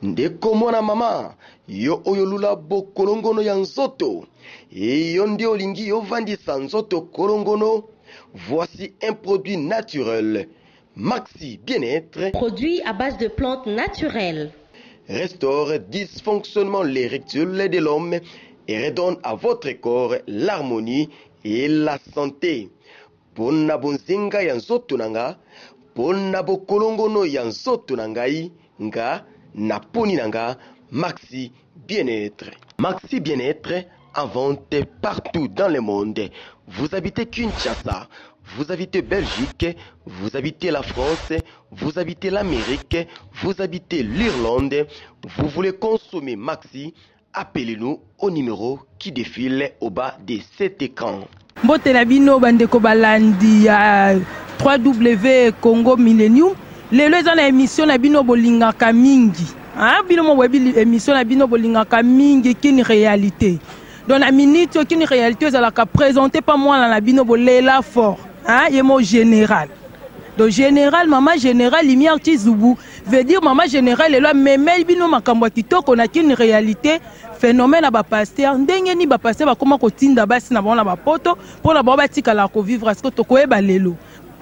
Ndeko mwana mama, yo oyo olula bokolongono ya nzoto, yo nde olingi ovandisa nzoto kolongono, voici un produit naturel, Maxi Bien-être. Produit à base de plantes naturelles. Restaure dysfonctionnement l'érectile de l'homme et redonne à votre corps l'harmonie et la santé. Pona bonzenga ya nzoto na nga, pona bokolongono ya nzoto na ngai, nga naponi na nga Maxi Bien-être. Maxi Bien-être en vente partout dans le monde. Vous habitez Kinshasa, vous habitez Belgique, vous habitez la France, vous habitez l'Amérique, vous habitez l'Irlande, vous voulez consommer Maxi, appelez-nous au numéro qui défile au bas de cet écran. Mbote na bino bandeko balandi ya 3W Congo Millennium. Lelo eza na émission na bino bolingaka mingi. Hein, bino mo boyebi émission na bino bolingaka mingi Kin Réalité. Donc na minute oyo Kin Réalité ezalaka présenté pa mwana na bino bolela fort. Hein, ye mo général. Donc général, maman général Lumière Tshizubu veut dire maman général lelo amemeli bino makambo ya kitoko na Kin Réalité. Phénomène ya ba pasteur, ndenge nini ba pasteur bakoma kotinda basi na bango na bapoto mpo na bango batikala kovivre, est-ce que tokoyeba lelo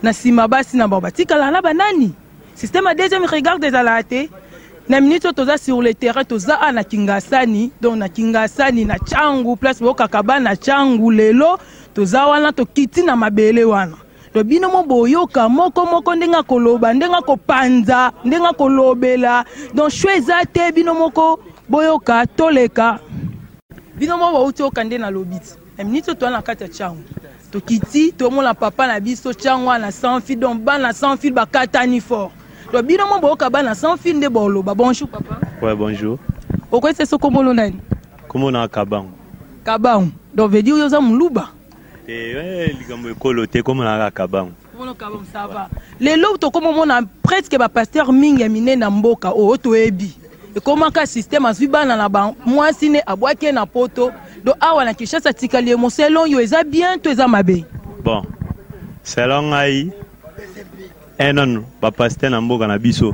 na nsima basi na bango batikala na banani? Système ya deuxième regard ezalaka te. Na minute oyo toza sur le terrain, toza awa na Kingasani, donc na Kingasani na Tshangu, place boyokaka bana Tshangu. Lelo toza wana, tokiti na mabele wana. Donc bino mo boyoka moko moko ndenge akoloba, ndenge akopanza, ndenge akolobela. Donc choix eza te, bino moko boyoka toleka. Bino mo bauti oyoka nde nalobi ti. Na minute oyo toza na kati ya Tshangu, tokiti tomona papa na biso Tshangu wana sans fil, donc bana sans fil bakatani fort. Donc bino mo boyoka bana sans fil nde boloba. Bonjour papa. Ouais, bonjour. Okoyesa so kombo nani? Kombo na Kabangu. Kabangu. Donc veut dire yo za muluba. Te, likambo ekolo te, kombo na Kabangu. Kombo Kabangu, ça va. Lelo tokomomona presque ba pasteur mingi ya minene na mboka oyo toyebi. Ekomaka système azwi bana na ba mwasi ne abwaki na poto. Donc awa na Kinshasa tikali ye selon yo eza bien to eza mabe? Bon, selon ngai un ba pasteur na mboka na biso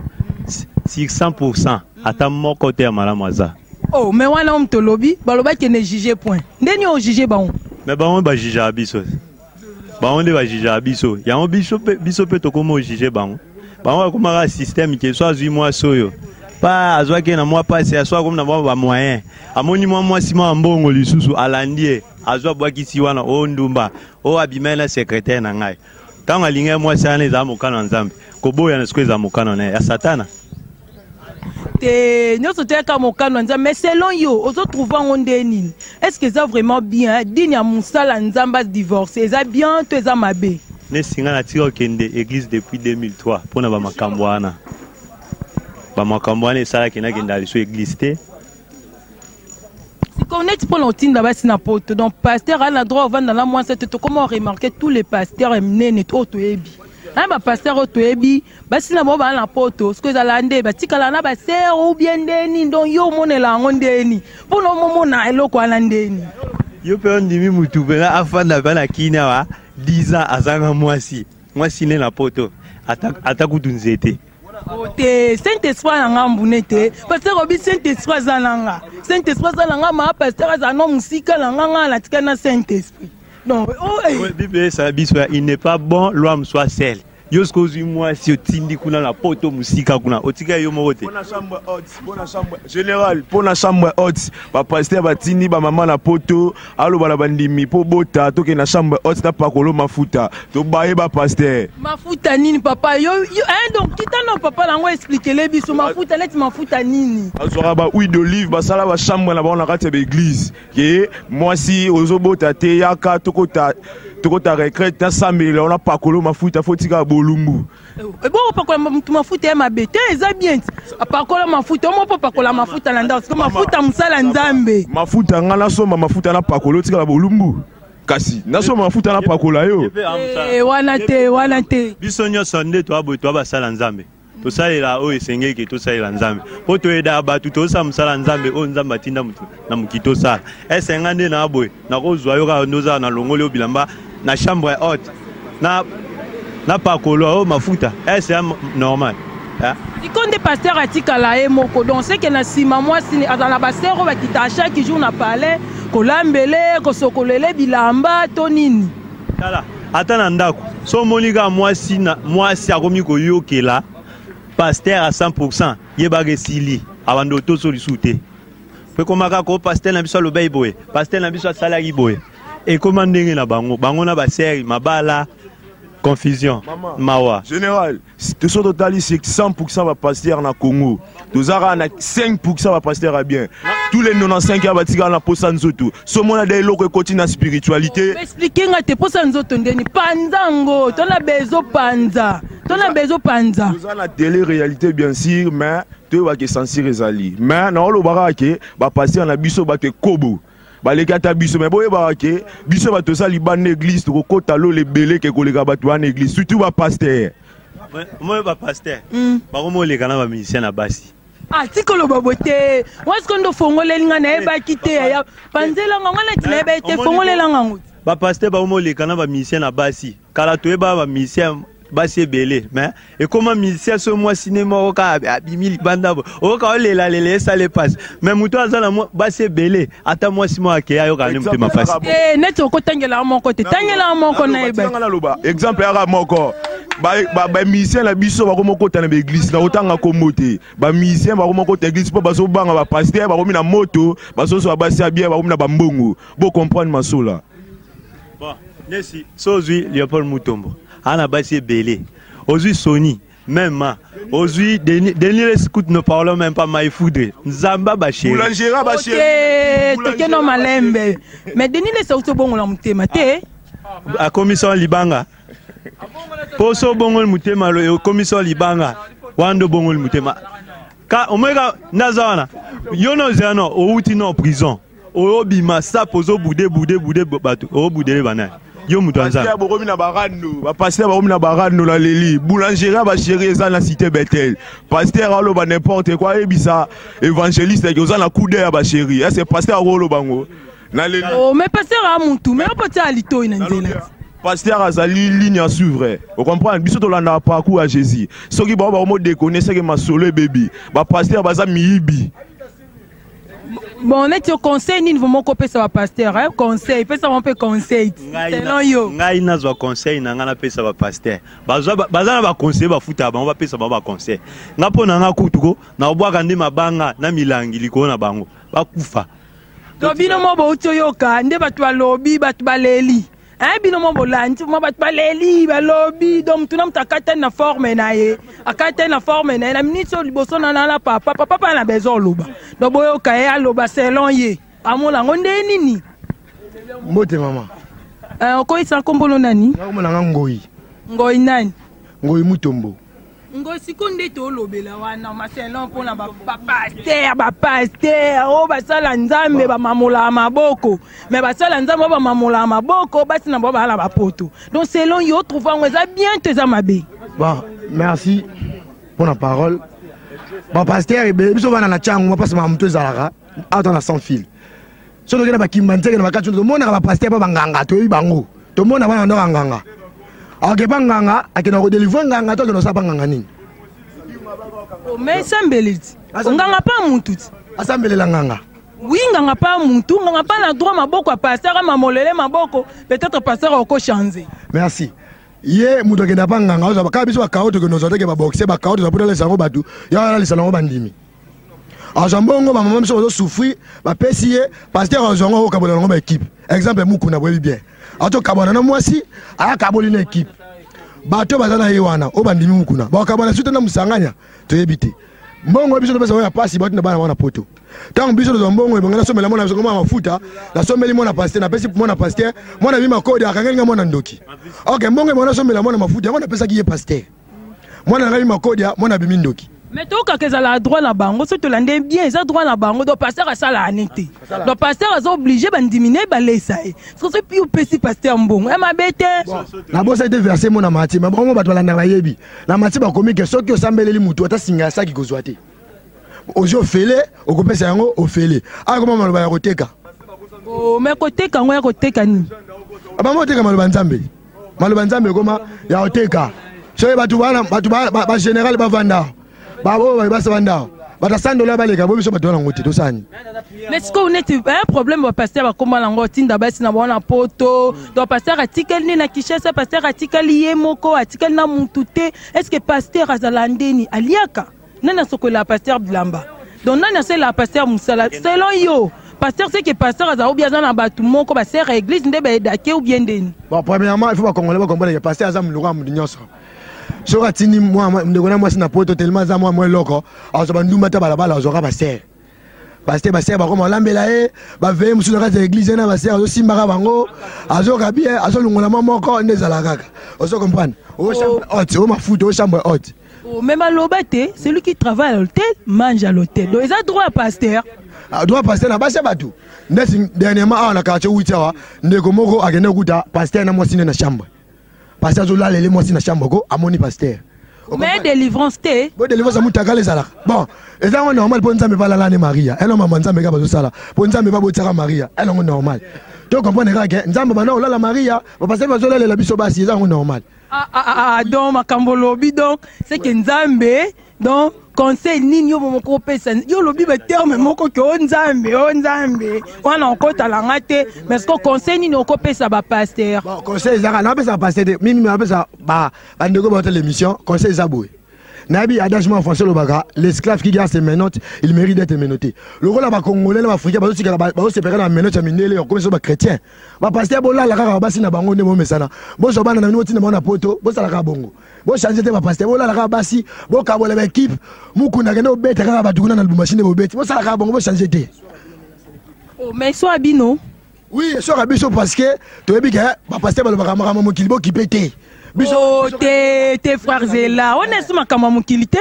600% ata moko te ya malamu aza. Oh, mais wana om tolobi balobaki ne juge point. Ndeni o juge bango? Mais bango ba juge biso. Bango nde ba juge biso. Yango biso pe biso pe tokoma o juge bango. Bango bakomaka système ke so azwi mwasi oyo pa azwaki na mwa pasi, azwa komi na mwa ba moyen, amoni mwa mwasi mwa mbongo lisusu, alandi ye, azwa abwakisi wana o ndumba o abimai na secrétaire na ngai. Ntango alingi ye mwasi wana, ezala mokano ya Nzambe koboya na sikoyo ezala mokano na ye ya Satana. Te, nyonso toyaka mokano ya Nzambe. Mais selon yo ozotrouve yango nde nini? Est ce que eza vraiment bien digne ya mosala Nzambe adivorce? Eza bien to eza mabe? Nesi nga natika kokende église depuis 2003 mpona bamakambo wana. Bamakambo wana esalaki nakenda liso église te. Sikoyo neti mpona otinda basi na poto, donc pasteur aza na droit ovanda na mwasi te? Tokoma remarquer tous les pasteurs ya minene oyo toyebi, na bapasteur oyo toyebi, basi na bango baa na poto. Sikoyo ezala nde batikala na basere ou bien ndeni? Donc yo omonela yango ndeni mpona omomona eloko wana ndeni? Yo mpe ondimi mutu mpenza afanda mpe na kini awa 10 ans, azanga mwasi, mwasi nde na poto, ata, ata kutu nzete. Te, Saint Esprit na nga mbune te. Pasteur obi Saint Esprit aza na nga, Saint Esprit aza na nga. Ma pasteur aza no mosika na nga, nga natika na Saint Esprit. Donc oh, eh. Bible esala biso, il n'est pas bon l'homme soit seul. Yo soki ozwi mwasi, otindi kuna na poto mosika kuna, otika yo moko te. Mpona chambre haute, mpona chambre général, mpona chambre haute, bapasteur batindi bamama na poto, aloba na bandimi mpo bota tokende na chambre haute na pakolo mafuta. Tobaye bapasteur. Mafuta nini papa? Yo, hein, donc kita na papa nango, expliquele biso mafuta neti mafuta nini. Bazwaka ba huile d'olive, basala bachambre na bango na kati ya baeglise ke mwasi ozobota te, yaka tokota, tokota retraite, nasambela wana, pakolo mafuta fo tika bolumbu. Ebongo pakola mutu mafuta ya mabe te, eza bien ti apakola mafuta omo mpo pakola mafuta na ndako. Siko mafuta mosala Nzambe. Mafuta nga nasomba mafuta na pakolo otikala bolumbu, kasi nasomba mafuta na pakola yo. Eh, wana te, wana te. Biso nyonso nde toa boye, toa basala Nzambe, tosalela oyo esengeki, tosalela Nzambe mpo toyeda bato, tozosala mosala Nzambe oyo Nzambe atinda motu na mokili tosala. Ese nga nde na boye nakozwa yo kaka nde ozala na longoli yo bilamba na chambre haute na pakolo oyo mafuta, ese ya normal? Sikoyo nde pasteur atikala ye moko, donc seke na nsima mwasi azala na basere oyo bakitaka chaque jour na palais kolambele, kosokolele bilamba to nini. Tala, ata na ndako so omoni kaka mwasi na mwasi akomi koyokela pasteur à 100%, yebaka esili, abanda otoso lisusu te. Po ekoma kaka o pasteur na biso alobaki boye, pasteur na biso asalaki boye, ekoma ndenge na bango, bango na basere mabala confusion. Mama, mawa. Général, so totali 100% bapasteur na Congo, tozaka na 5% bapasteur ya bien, tous les 95 ya batikala na posa nzoto. So mona da eloko ekoti na spiritualité. Explique nga te, posa nzoto ndeni? Panza yango, tona bezo panza, tona bezo panza. Toza na télé réalité bien sûr, mais toyebaka censure ezali, mais naolobaka ke bapasteur na biso bato ekobo baleki ata biso, mais boyebaka ke biso bato toza libanda église, tokokota lola ebele ke koleka bato wana église, surtout bapasteur. Moyo bapasteur bakomi oleka na bamusicien na basi. Ah, tikoloba boye te, wasiko ndo fongoleli nga, nayebaki te. Ya panzelanga nga neti nayebaki te, fongolelanga ngo. Bapasteur bakomi oleka na bamusicien na basi. Kala toyeba bamusicien basi ebele, mais ekoma musicien so mwasi ne moko kaka abimi libanda bo oyoka olelalela, esala epasi, mais moto aza na basi ebele, ata mwasi moko akeya, ayokaka nde motema pasi. Te, neti okotangelaka moko te, tangelaka moko, nayebaki. Naloba exemple yaka moko, bamusicien na biso bakomi okota na baeglise, na kotanga kombo te, bamusicien bakomi okota église mpo bazobanga bapasteur, bakomi na moto, bazozwa basi ya bien, bakomi na bambongo, bocomprendre masola. Bon, nesi so ozwi Léopold Mutombo ana basi ebele, ozwi Soni même, ozwi Denis Lescout, ne parlons même pas, Maïfoudre Nzamba bachéri. Boulangera bachéri. Toke no malembe, mais Denis Lesi auti obongola motema te. Akomisa libanga mpo so obongoli motema, okomisa libanga wana nde obongoli motema ka omoyeka ndaza wana. Yo na ozela no outi no prison, oyobima sapo, ozobude bude bude bato, oyobudele banani? Yo moto ya Nzambe. Bokomi na barando, bapasteur bakomi na barando na leli boulangerie bachéri eza na cité Betel. Pasteur aloba n'importe quoi, ayebisa évangéliste ke oza na coup ya bachéri. Ese pasteur akoloba ngo na leli. Oh, mais pasteur a mutu, mais opo tia litoi na nzela. Pasteur azali ligne à suivre, ocomprendre? Biso tolandaka parcours ya Jésus. Soki bango bakomodekone, seke masolo ebebi. Bapasteur baza miyibi. Bon, neti yo, conseil nini vraiment kopesa bapasteur? Conseil, pesa bango mpe conseil selon yo. Ngai nazwa conseil na ngai napesa bapasteur, baza na baconseiller, bafutaka bango, bapesa bango baconseil. Nga mpo na nga kutu ko nakobwaka nde mabanga na milangi likolo na bango, bakufa. To bino mo bouti oyoka nde bato balobi, bato baleli. Bino mo bolandi mo, bato baleli, balobi. Donc mutu na mutu akatani na forme na ye, akatani na forme na ye. Na miniti oyo liboso na nala papa, papa mpa na besoin oloba, donc boyoka ye aloba selon ye amona yango nde nini. Mbote mama. Okoyisa nkombono nani? Nakomona nga Ngoi. Ngoi nani? Ngoi Mutombo. Ngo siko nde tolobela wana maselo mpona bapasteur, bapasteur oyo basala Nzambe bamamolaka maboko, mais basala Nzambe oyo bamamolaka maboko, basi na bango baa na bapoto. Donc selon yo, trouve yango eza bien to eza mabe? Bon, merci mpona parole. Bapasteur ebele, biso bana na ntiango mapasi, makambo to ezalaka awa na sans fil. So tokende bakimba nzeke na bakati, tomonaka bapasteur mpo banganga, toyebi bango, tomona bana ndoko ya nganga, ake mpa nganga, akenda kodélivrer nganga to akenda kosala mpa nganga nini? Mais esambeli ti nganga mpa mutu ti. Asambelela nganga. Oui, nganga mpa mutu, nganga mpa na droit maboko ya pasteur amamolele maboko, peut-être pasteur okochange. Merci. Ye moto akenda mpa nganga, ozwa kaka biso bakao, tokende ozwa teke baboxe bakao, tozwa mpo tolesa yango bato ya wana, alisa yango bandimi, azwa mbongo, bamama biso bazosouffrir, bapesi ye pasteur, azwa yango, akokabola yango baéquipe. Exemple, Mukuna, boyebi bien, atokabwana na mwasi, ayakaboli na équipe, bato baza na ye wana oyo bandimi Mukuna, bakabwana suite na mosanganya, toyebi te. Mbongo biso topesa oyo ya pasi, bato na bana wana poto. Ntango biso tozwa mbongo ebonga, nasomela mwana biso mwana mafuta, nasombeli mwana pasteur, napesi mwana pasteur, mwana bima kode, akangeli nga mwana ndoki. Ok, mbongo ebonga nasombela mwana mafuta, yango napesaki ye pasteur, mwana na ngai bima kodia, mwana abimi ndoki. Mais tokaka ezala droit na bango, soki tolande bien, eza droit na bango. Donc pasteur asala ani te, donc pasteur aza obligé bandimi ne balesa ye. Soki soki opesi pasteur mbongo ya mabe te. Nabosaki te verset mo na Matthieu, mais bango bato balandaka bayebi. Na Matthieu bakomi ke soki osambeleli motu, ata singa ya saki kozwa te, ozwi ofele, okopesa yango ofele. Akoma maloba ya koteka. Oh, mais koteka yango ya koteka nini? Bango oteka maloba Nzambe, maloba Nzambe ekoma ya koteka. Soki bato bana, bato bagénéral bavanda. Baoyo basi banda bato ya 100 dollar baleka bo biso bato wana yango te, tosani. Mais sikoyo neti un problème, bapasteur bakóma nango, otinda basi na bango na poto. Donc pasteur atikali nde na Kinshasa, pasteur atikali ye moko, atikali na mutu te. Est ce que pasteur azala ndeni aliaka? Nani asokolelaka pasteur bilamba? Donc nani asalelaka pasteur mosala? Selon yo, pasteur, c'est que pasteur azala ou bien aza na bato moko basere ya église nde bayedake ou bien ndeni? Bon, premièrement, il faut bacongolais bacomprendre que pasteur aza moloko ya moto nyonso. Soki atindi ndeko na mwasi na poto, tellement aza mwa eloko, azwa bandumba ta balabala, azwaka basere. Pasteur, basere bakoma olambela ye, baveye mosusu na kati ya église na basere, azosimbaka bango, azoka bien, azolongola mwa moko nde ezala kaka. Ozo comprendre? O chambre haute, o mafuta, o chambre haute. Oh, même aloba te, celui qui travaille à l'hôtel mange à l'hôtel. Donc eza droit ya pasteur. Ah, droit pasteur na basi ya bato. Ndeti dernièrement awa na quartier wuti awa, ndeko moko akende kokuta pasteur na mwasi nde na chambre. Pasteur azolalele mwasi na chambre, ko amoni pasteur. Mais délivrance te. Bo délivrance ya mutakala ezalaka. Bon, eza yango normal, mpo Nzambe balala ne Maria elo mama. Nzambe kaka bazosala mpo Nzambe babotiaka Maria elo yango normal. To comprendre kaka ke Nzambe banda kolala Maria, bapasteur bazolalela biso basi, eza yango normal. Ah, ah, ah, ah, donc makambo olobi, donc c'est que Nzambe, donc conseil nini yo moko opesa? Yo olobi baterme moko ke o Nzambe, o Nzambe wana okotala nga te, mais ce que conseil nini okopesa bapasteur? Bon, conseil ezaka, napesa pasteur te mimi, napesa bandeko baotala l'émission. Conseil eza boye: nayebi adage moko en français olobaka, "L'esclave qui garde ses menottes, il mérite d'être menotté." Lokola bacongolais na baafricain bazotikala, bazosepeka na menotte ya mindele, okomisa bachrétien. Bapasteur bolala kaka basi na bango nde bomesana, bozwa bana na bino, botinda bango na poto, bosalaka bongo, bochange te. Bapasteur bolala kaka basi, bokabola baéquipe, mukunda kende obeta kaka bato kuna na Lubumbashi nde bobeti, bosala kaka bongo, bochange te. Oh, mais so bino. Oui, esoka biso parce que toyebi ke bapasteur balobaka makambo mokili, bokipe te. Biso. Oh, te te, frère Zela, wana esi makambo ya mokili te,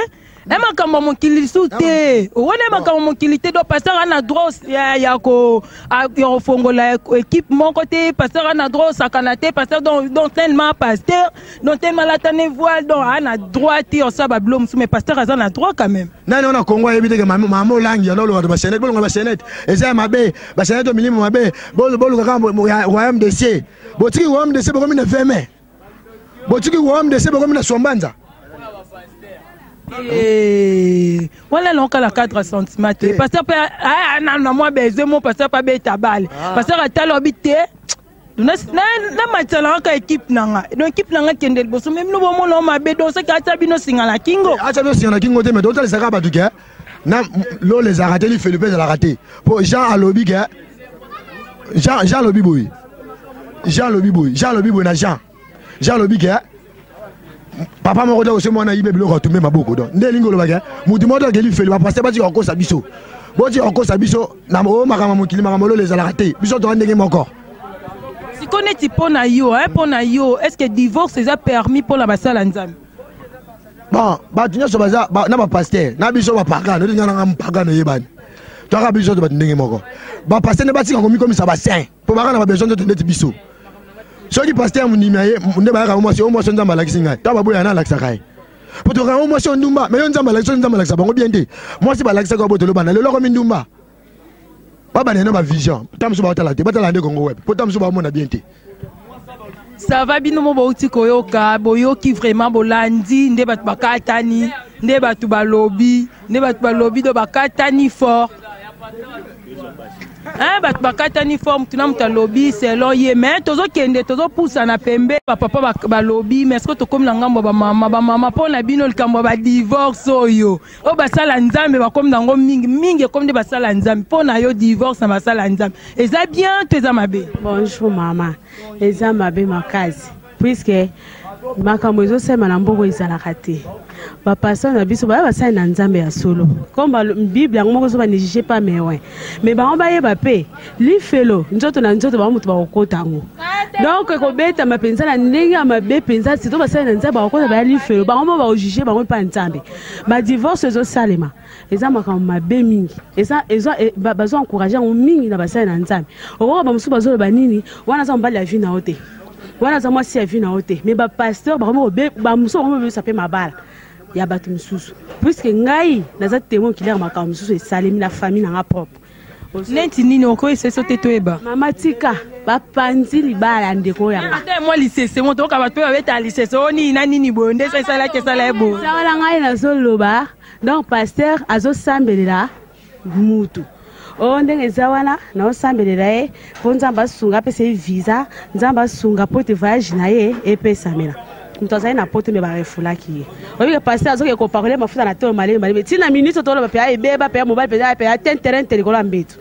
e makambo ya mokili lisu te, wana makambo ya mokili te. Donc pasteur ana droit ya kofongola équipe moko te, pasteur ana droit osakana te, pasteur donc tellement pasteur, donc tellement alata ne voile, donc ana droit te osala babilo mosusu, mais pasteur aza na droit quand même. Nani wana Kongo ayebi teke mama olangi yango olobaka bachaînette? Bolonga bachaînette, eza ya mabe. Bachaînette milimo mabe. Boluka kaka royaume des cieux. Botiki royaume des cieux, bokomi na veme. Botiki royaume des cieux, bokomi na swambanza. Eh, wana naokala cadre sentiment te. Pasteur mpe na mwa besoin mo, pasteur mpe abeta bale, pasteur atala obi te, namatisa kaka équipe na nga, donc équipe na nga kende liboso. Mais bino bomona o mabe, donc soki atia bino singa na kingo. Atia bino singa na kingo te, mais totalisaka bato ke na lola ezalaka te, lifelo mpe ezalaka te. Po Jean alobi ke Jean alobi boye, Jean alobi boye, Jean alobi boye na Jean, Jean alobi ke papa moko te kose mwana yibe biloko atumbe maboko. Donc nde elingi oloba ke motu moko te akeli feli. Bapasteur batika kokosa biso, botika kokosa biso na oyo makambo mokili, makambo lola ezalaka te. Biso toka ndenge moko. Sikoyo neti mpo na yo, mpo na yo, est ce que divorce eza permis mpo na basala Nzambe? Bon, bato nyonso baza na bapasteur na biso bapagano, ete nga nanga mpagano eyebani, toyaka biso to bato ndenge moko. Bapasteur nde batika komikomisa basaint, mpo baka na babesoin nzoto ndeti biso. Soki pasteur mondimi aye nde bayaka mwasi o mwasi, Nzambe alakisi ngai to baboya na alakisaka ye, po tokanga o mwasi o ndumba. Mais yo, Nzambe alakisi, Nzambe alakisa bango bien te. Mwasi balakisaka yo botolo bana, lelo akomi ndumba. Babanda na bavision, ta mosusu baotala te, batala nde Congo Web, po ta mosusu baomona bien te. Ça va, bino mo bauti koyoka, boyoki vraiment, bolandi nde bato bakatani, nde bato balobi, nde bato balobi, do bakatani fort, hein, bato bakatani fort, mutu na mutu alobi selon ye. Mais tozokende, tozopusana pembe, bapapa balobi, mais ce que tokomi na ngambo ya bamama, bamama, mpo na bino likambo ya badivorce oyo, oyo basala Nzambe bakomi nango mingi mingi, ekomi nde basala Nzambe. Mpo na yo, divorce na basala Nzambe eza bien to eza mabe? Bonjour mama, eza mabe makasi, puisque makambo ezosalema na mboka ezalaka te. Bapasteur na biso baya basali na Nzambe ya solo, comme Bible yango moko ezoba, "Ne juge pas mes oints." Mais bango bayeba mpe lifelo, nzoto na nzoto, bango moto bakokota yango. Donc ekobetama mpenza na ndenge ya mabe mpenza, surtout basali na Nzambe bakokota baya lifelo, bango mo bakojuge bango mpa Nzambe. Badivorce ezosalema, eza makambo mabe mingi, eza bazo encourage yango mingi na basali na Nzambe. Okoka bamosusu bazoloba nini wana, aza mobali ya vie na yo te, wana aza mwasi ya vie na yo te. Mais bapasteur bamosusu bakomi kobebisa mpe mabala ya bato mosusu, puisque ngai naza témoin oculaire, makambo mosusu esalemi na famille na nga propre. Neti nini? Okoyesa so te, toyeba. Mama, tika, bapanzi libala ya ndeko yanga. Ata mwa lisese mo, toyoka bato oyo babeta lisese o nini na nini boye, nde so esalaki, esala ye boye. Sawala, ngai nazoloba. Donc pasteur azosambelela mutu o ndenge eza wana, naosambelela ye mpo Nzambe asunga, apesa ye visa, Nzambe asunga mpo ete voyage na ye epesamela. Moto azali na poto, me barefulaki ye. Oyebi ke pasteur azoke kopakola mafuta na tolo malemi malemi, ntina minute toloba mpe ayebeba mpe ya mobali mpenza mpe atenterente likolo ya mbeto,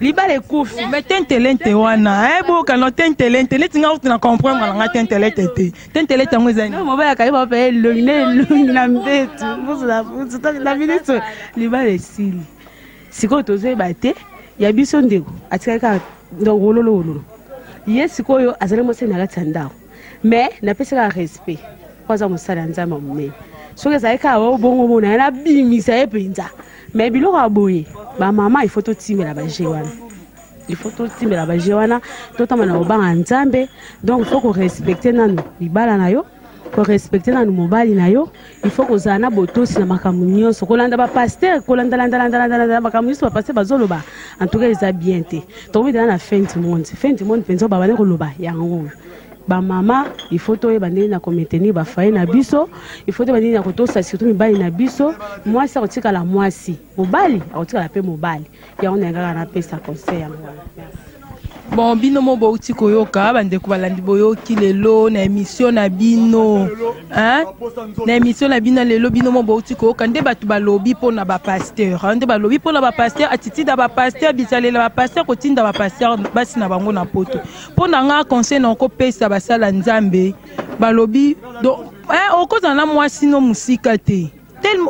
libala ekufi. Mais tentelente wana ebokano, tentelente neti nga kutu na comprendre na nga tentelete te. Tentelete yango eza nini? Mobali akangi bango mpe elongi na elongi na mbetu, mbusu na mbusu na minute, libala esili. Sikoyo tozoyeba te ya biso ndeko atikali kaka. Donc wololo wololo ye sikoyo azali mwasi na kati ya ndako, mais napesi kaka respect po aza mosali ya Nzambe ya monene. Soki ezali kaka oyo bongo mona ye, nabimisa ye mpenza. Mais biloko ya boye, bamama, il faut totimela baje wana, il faut totimbela baje wana, totamba na kobanga Nzambe. Donc il faut korespecte nanu libala na yo, korespecte nanu mobali na yo. Il faut kozala na botosi na makambo nyonso. Kolanda bapasteur, kolandalandalandalandala makambo nyonso bapasteur bazoloba, en tout cas eza bien te. Tokomidala na fin du monde, fin du monde mpenza. Babandi koloba yango oyo. Bamama, il faut toyeba ndenge na komaintenir bafoyer na biso, il faut toyeba ndenge na kotosa surtout mibali na biso. Mwasi akotikala mwasi, mobali akotikala mpe mobali. Yango na kaka napesa conseil yango wana. Bon, bino mo bouti koyoka, bandeko balandi, boyoki lelo na émission na bino, hein? Na émission na bino lelo, bino mo bouti koyoka nde bato balobi mpona bapasteur, nde balobi mpona bapasteur, attitude ya bapasteur, bisalela bapasteur, kotinda bapasteur basi na bango na poto. Mpo na nga, conseil na okopesa basala Nzambe, balobi donc okozala na mwasi no mosika te.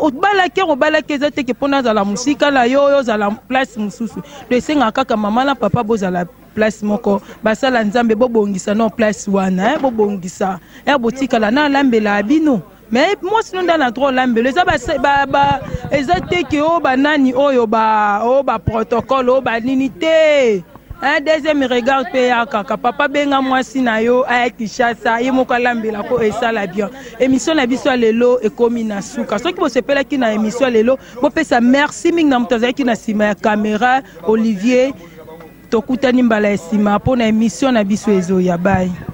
Obalaki, obalaki, eza teke mpona azala mosika na yo, oyo ozala place mosusu. To esengaka kaka mama na papa bozala place moko. Basala Nzambe, bobongisa no place wana, bobongisa botikala na alambela bino. Mais mwasi no nde na droit olambelo. Eza eza te ke oyo banani oyo oyo baprotocole oyo banini te. Un deuxième regard mpe ya kaka papa, benga mwasi na yo aya Kinshasa, ye moko alambela ko esala bien. Émission na biso ya lelo ekomi na suka. Soki bosepelaki na émission ya lelo, bopesa merci mingi na moto azalaki na nsima ya caméra, Olivier. Tokutani mbala ya nsima mpo na émission na biso ezoya. Bai.